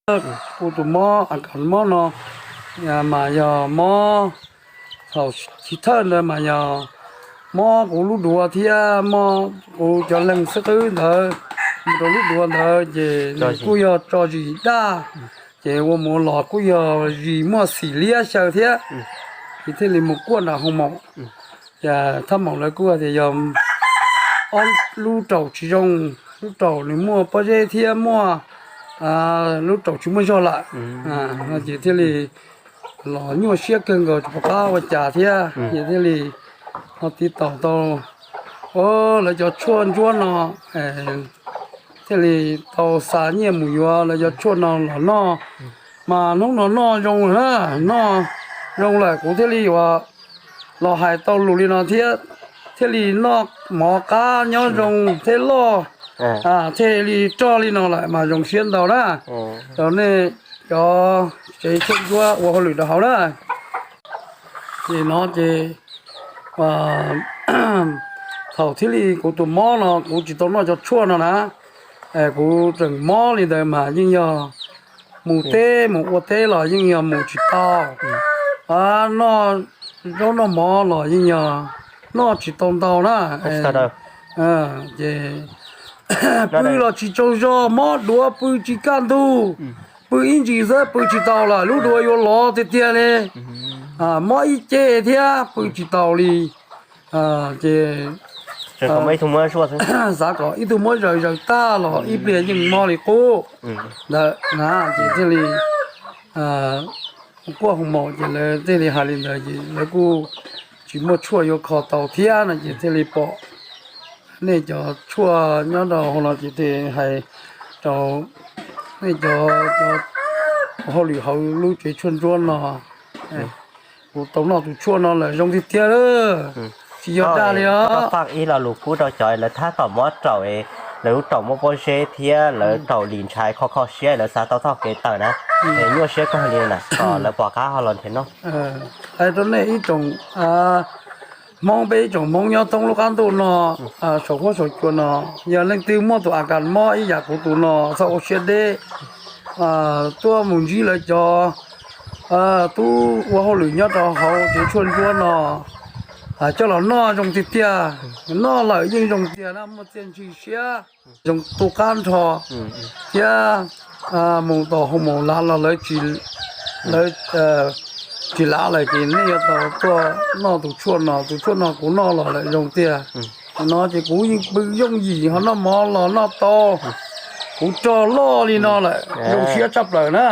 Kuv tus mob a kas mob no mas yog mob, thaum chiv thawj ntawd mas yog mob kuv lub duav thiab mob kuv cov leeg xwb qwb ntawd, mus rau lub duav ntawd ces nws kuj yog tso zis daj, ces ua mus los kuj yog zis muaj xim liab xyaw thiab, ces thiaj li mus kuaj nram hoo maum. Ces thaj maum lawv kuj tias yog ob lub raum tsis zoo, lub raum nws muaj pob zeb thiab muaj lub raum tsis muaj zog lawm, no ces thiaj li los nyuaj siab kawg nkaus tsis pom qab ua cas thiab, ces thiaj li ho tiv taus tau lawv cov tshuaj ntsuab no, thiaj li tau xa nyiaj mus yuav lawv cov tshuaj no los noj. Mas hnub no noj zoo lawm na, noj zoo lawm kuv thiaj li yuav los hais tau lus li no thiab, thiaj li noj mov qab nyob zoo thiab loj, thiaj li roj li no lawm mas zoo siab ntau na. Rau nej cov tsev tshuaj ntsuab ua hauj lwm rau hauv na. Ces no ces thaum thiaj li kuv tus mob no kuv tsis tau noj cov tshuaj no na, kuv tseem mob li ntawd mas yeej yog mus teb mus ua teb los yeej yog mus tsis tau, noj zaub noj mov los yeej yog noj tsis tau ntau na. Ces pw los tsis tsaug zog, mob duav pw tsis kaj ntug, pw ib ntsis xwb pw tsis tau lawm, lub duav yuav lov tiag tiag li. Mob ib ce thiab pw tsis tau li. Ces xav kom ib tug muab zaws zaws tag los ib pliag yeej mob li qub ntawd na, ces thiaj li quaj hoo maum ces lawv thiaj li hais li ntawd ces lawv kuj tsis muaj tshuaj yuav kho tau thiab no ces thiaj li pom nej cov tshuaj nyob rau hauv no ces thiaj hais rau nej cov hauj lwm hauv lub tsev tshuaj ntsuab no. Kuv tau noj tus tshuaj no lawm zoo tiag tiag, tsis yog dag li os. Ib lo lus pub rau cov lawv tab tom mob raum, lawv lub raum muaj pob zeb thiab lawv raum lim ntshai kho kho siab lawv xav tau txoj kev tawm na, es nyuaj siab kawg li na, kom lawv pom qab ho los nrhiav noj. Hais rau nej ib tsoom Hmoob, peb ib tsoom Hmoob nyob thoob lub qab ntuj no, saum huab saum cua no, yog leej twg muaj tus a kas mob ib yam kuv tus no txhob ua siab deb, tuaj mus ntsib lawv cov tub ua hauj lwm nyob rau hauv tsev tshuaj ntsuab no, coj los noj zoo tiag tiag, noj lawm yeej zoo tiag na, muaj txiaj ntsig siab, zoo tu qab nrho thiab mus tom hoo maum lav los lawv tsis lav lawm ces nej yuav tau tuaj noj tus tshuaj no, tus tshuaj no kuv noj los lawm zoo tiag. No ces kuv yeej pw yooj yim ho noj mov los noj tau, kuv rog loj li no lawm zoo siab tshaj plaws na.